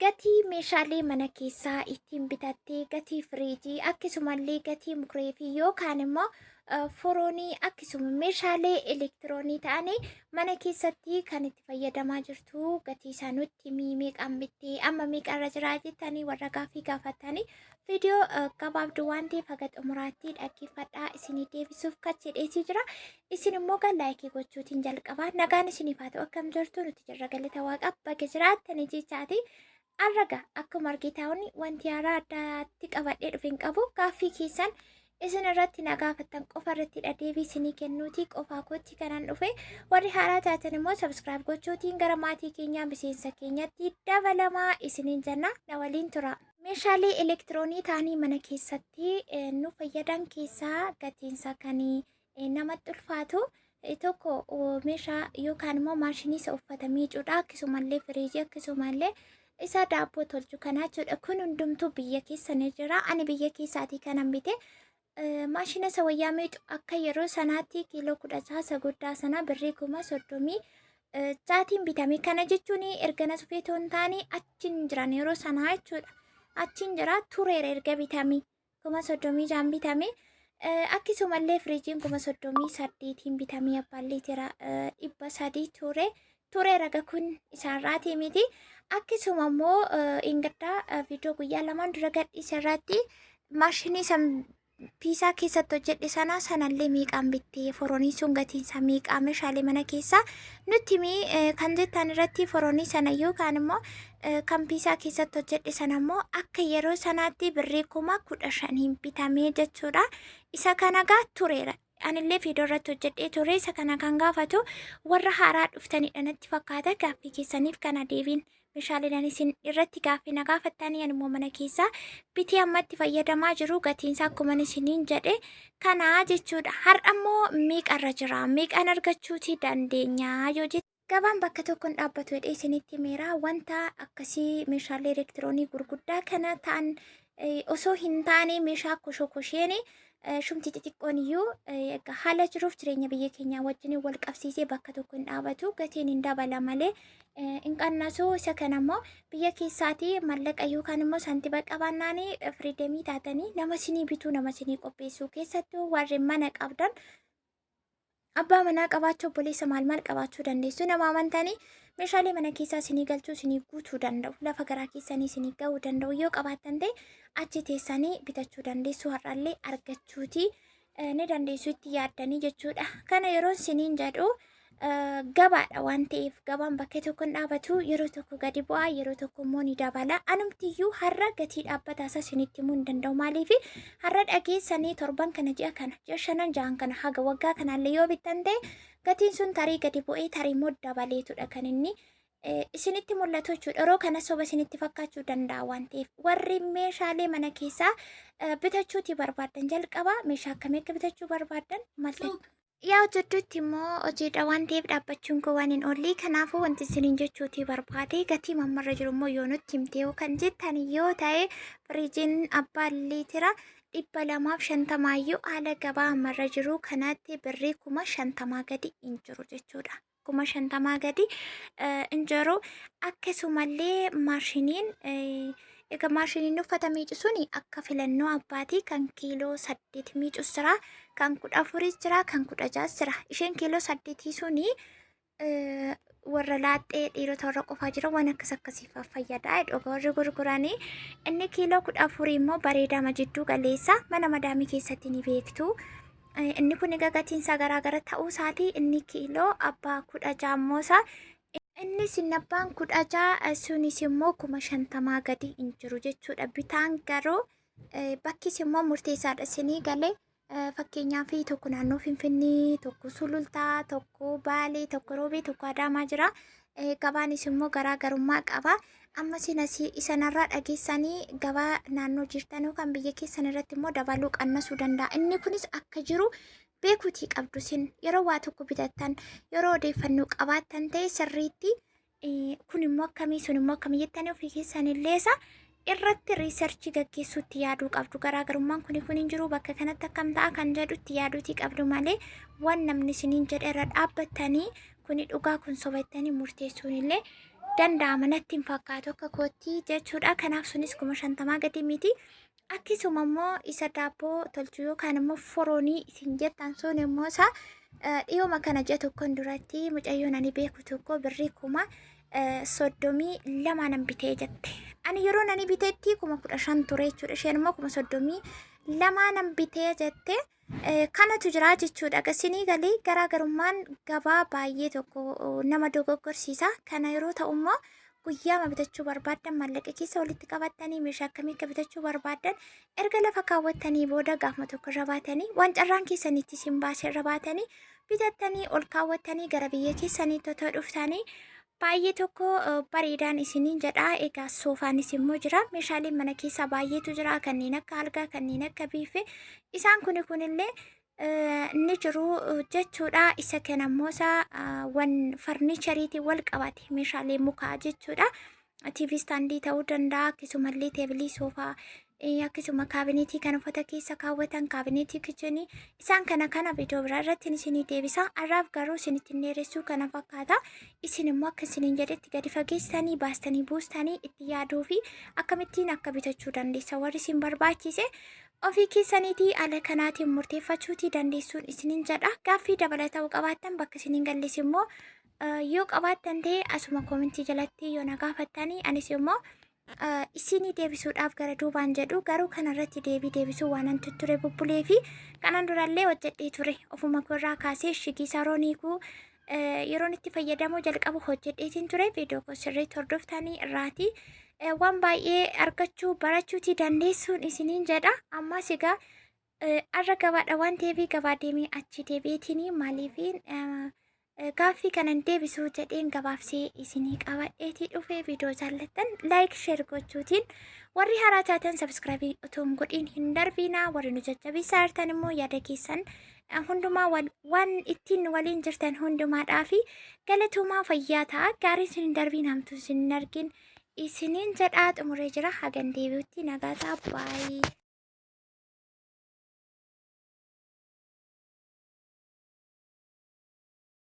Gatii meeshaalee mana keessaa ittiin bitattee, gatii firiijii, akkasumallee gatii mukireefii yookaan immoo foroonii, akkasuma meeshaalee elektiroonii ta'anii mana keessatti kan itti fayyadamaa jirtu gatii isaa nutti himi, meeqaan bittee, amma meeqarra jira jettanii warra gaaffii gaafatanii, viidiyoo gabaabduu waan ta'eef haga xumuraatti dhaggeeffadhaa, isinii deebisuuf kachi jira. Isin immoo gan like gochuutiin jalqabaa. Nagaan isiniif haa ta'u, akkam jirtu? Nuti jirra, galata Waaqaa, baga jiraattanii jechaati. Arraga akkuma argitan wanti haaraa addaatti qabadhee dhufe hin qabu. Gaaffii keessan isin irratti na gaafattan qofa irratti deebii isinii kennuuti qofaa kootti kanan dhufe. Warri haaraa taatan immoo subscribe gochuutiin gara maatii keenyaa, miseensa keenyatti dabalamaa isiniin jenna, na waliin tura. Meeshaalee elektiroonii ta'anii mana keessatti nu fayyadan keessaa gatiinsa kan namatti ulfaatu tokko meeshaa yookaan immoo maashinii isa uffata miicuudha. Akkasumallee firiijii, akkasumallee isa daabboo tolchu kanaa jechuudha. Kun hundumtuu biyya keessa ni jira. Ani biyya keessaatii kanan bite. Maashina isa wayyaa miicu akka yeroo sanaatti kiiloo 16 isa guddaa sana birrii 36,000n bitame. Kana jechuun erga na dhufee otoo hin taane achiin jiran yeroo sanaa jechuudha. Achiin jira tureera erga bitame. 36,000n bitame. Akkasumallee firiijiin 38,000n bitamee abbaan liitira 300 ture. Ture raga kun isaarraatii miti. Akkasuma immoo ingaddaa viidiyoo guyyaa lamaan dura gadhiise irratti maashinii san piisaa keessatti hojjedhe sana sanallee meeqaan bittee, foronii sun gatiinsa meeqaa, meeshaalee mana keessaa nutti himi kan jettan irratti, foronii sana yookaan immoo kan piisaa keessatti hojjedhe sana immoo akka yeroo sanaatti birrii 15,000n bitamee jechuudha. Isa kana gaa tureera. Anillee viidiyoo irratti hojjedhee ture. Isa kana kan gaafatu warra haaraa dhuftanidha natti fakkaata. Gaaffii keessaniif kana deebiin. Meeshaaleen isin irratti gaaffii na gaafattanii ani immoo mana keessaa bitee ammatti fayyadamaa jiru gatiinsaa akkuma isiniin jedhe kana jechuudha. Har'a immoo meeqarra jira? Meeqaan argachuuti dandeenya yoo jettu? Gabaan bakka tokko hin dhaabbatu jedhee isinitti himeera. Wanta akkasii meeshaalee elektiroonii gurguddaa kana ta'an osoo hin taane meeshaa koshokosheen shumti xixiqqoon iyyuu haala jiruuf jireenya biyya keenyaa wajjin wal qabsiisee bakka tokko hin dhaabatu, gatiin hin dabala malee hin qannasu. Isa kana immoo biyya keessaatii mallaqa yookaan immoo santiba qabaannaan freedom taatanii nama isinii bituu, nama isinii qopheessuu, keessattuu warri mana qabdan, abbaa manaa qabaachuu, obboleessa maal maal qabaachuu dandeessu. Nama amantanii meeshaalee mana keessaa isinii galchuu, isinii guutuu danda'u, lafa garaa keessanii isinii ga'uu danda'u yoo qabaattan ta'e, achi teessanii bitachuu dandeessu, har'allee argachuuti ni dandeessu itti yaaddanii jechuudha. Kana yeroo isiniin jedhu gabaadha waan ta'eef gabaan bakka tokko hin dhaabatu, yeroo tokko gadi bu'aa, yeroo tokko immoo ni dabala. Anumtiyyuu har'a gatii dhaabbataa isaa isinitti himuu hin danda'u. Maaliif? Har'a dhageessanii torban kana, ji'a kana, ji'a shanan ja'an kana, haga waggaa kanaallee yoo bittan ta'e, gatiin sun tarii gadi bu'ee tarii immoo dabaleetudha kan inni isinitti mul'atu jechuudha. Yeroo kana soba isinitti fakkaachuu danda'a waan ta'eef, warri meeshaalee mana keessaa bitachuuti barbaaddan, jalqaba meeshaa akkamii akka bitachuu barbaaddan maal yaa hojjedhutti immoo hojiidha waan ta'eef dhaabbachuun koo waan hin oolle. Kanaafuu wanti isiniin jechuutii barbaade, gatii mammarra jiru immoo yoo nutti himte yoo kan jettan yoo ta'e, firiijiin abbaan liitira 250 iyyuu haala gabaa ammarra jiru kanatti birrii 50,000 gadi hin jiru jechuudha. 50,000 gadi hin jiru. Akkasumallee maashiniin, egaa maashiniin uffata miicu suni akka filannoo abbaatii kan kiiloo 8 miicus jira, kan 14s jira, kan 16s jira. Isheen kiiloo 8 suni warra laaxxee dhiirota warra qofaa jira, waan akkas akkasiif fayyada dhuga warri gurguranii. Inni kiiloo 14 immoo bareedama, jidduu galeessa, mana madaamii keessatti ni beektu. Inni kun egaa gatiin isaa garaagara ta'uu isaatii. Inni kiiloo abbaa 16 immoo innis inni abbaan 16 sunis immoo 50,000 gadi hin jiru jechuudha. Bitaan garuu bakkis immoo murteessaadha isinii galee. Fakkeenyaaf tokko naannoo Finfinnee, tokko Sulultaa, tokko Baalee, tokko Roobee, tokko Adaamaa jira. Gabaanis immoo garaagarummaa qaba. Amma isin asii isanarraa dhageessanii gabaa naannoo jirtanuu kan biyya keessan irratti immoo dabaluu qannasuu danda'a. Inni kunis akka jiru beekuutii qabdu isin yeroo waa tokko bitattan, yeroo odeeffannoo qabaattan ta'e sirriitti, kun immoo akkamii, sun immoo akkamii jettanii ofii keessan illee isa irratti research gaggeessuutti yaaduu qabdu. Garaagarummaan kuni kun hin jiru, bakka kanatti akkam ta'a kan jedhutti yaaduutii qabdu malee, waan namni isiniin jedhe irra dhaabbattanii kuni dhugaa, kun soba jettanii murteessuun illee Danda'ama natti hin fakkaatu akka kootti jechuudha. Kanaaf sunis 50,000 gadi miti. Akkasuma immoo isa daabboo tolchu yookaan immoo foroonii isin jettan sun immoo isa dhiyooma kana ji'a tokkoon duratti mucayyoon ani beeku tokko birrii 32,000 nan bitee jette. Ani yeroo nani bitetti 15,000 ture jechuudha. Isheen immoo 32,000 nan bitee jette. Kanatu jira jechuudha. Gasinii galii garaagarummaan gabaa baay'ee tokko nama dogoggorsiisa. Kana yeroo ta'u immoo guyyaama bitachuu barbaaddan maallaqa keessa walitti qabattanii meeshaa akkamii akka bitachuu barbaaddan erga lafa kaawwattanii booda gaafuma tokko irra baatanii waan carraan keessanitti isin baase irra baatanii bitattanii ol kaawwattanii gara biyya keessaniitti otoo dhuftanii baay'ee tokko bareedaan isiniin jedha. Egaa soofaanis immoo jira. Meeshaaleen mana keessaa baay'eetu jira. Kanneen akka algaa, kanneen akka biiffee. Isaan kuni kunillee ni jiru jechuudha. Isa kana immoo isaa wan farniichariitiin wal qabate meeshaalee mukaa jechuudha. TV istaandii ta'uu danda'a. Akkasumallee teebilii soofaa akkasuma kaabineetii kan uffata keessa kaawwatan kaabineetii kichinii isaan kana kana viidiyoo biraa irratti isinii deebisa. Har'aaf garuu isinitti hin dheeressuu kana fakkaata. Isin immoo akka isiniin jedhetti gadi fageessitanii baastanii buustanii itti yaaduu fi akkamittiin akka bitachuu dandeessa warri isin barbaachise ofii keessaniitii haala kanaatiin murteeffachuutii dandeessuun isiniin jedha. Gaaffii dabalataa qabaattan bakka isiniin galles immoo yoo qabaattan ta'e asuma koomentii jalatti yoo na gaafattanii anis immoo isinii deebisuudhaaf gara duubaan jedhu. Garuu kanarratti deebii deebisuu waanan tutture bubbulee fi kanan durallee hojjedhee ture ofuma koorraa kaasee shigii saroonii kuu yeroon itti fayyadamuu jalqabu hojjedheetiin ture. Viidiyoo koo sirriitti hordoftanii irraati waan baay'ee argachuu barachuutii dandeessuun isiniin jedha. Ammas egaa arra gabaadha waan ta'eef gabaa deemee achi deebi'eetiin maaliifiin gaaffii kanan deebisuu jedheen gabaabsee isinii qabadheetii dhufee. Viidiyoo jaallattan like, share gochuutiin, warri haaraa taatan subscribe otoo hin godhiin hin darbiinaa. Warri nu jajjabeessaa jirtan immoo yaada keessan hundumaa waan ittiin waliin jirtan hundumaadhaa fi galatoomaa. Fayyaa ta'a, gaarii isin hin darbiin, hamtuu isin hin argin isiniin jedhaa xumuree jira. Hagan deebi'utti nagaa ta'a, baay'ee.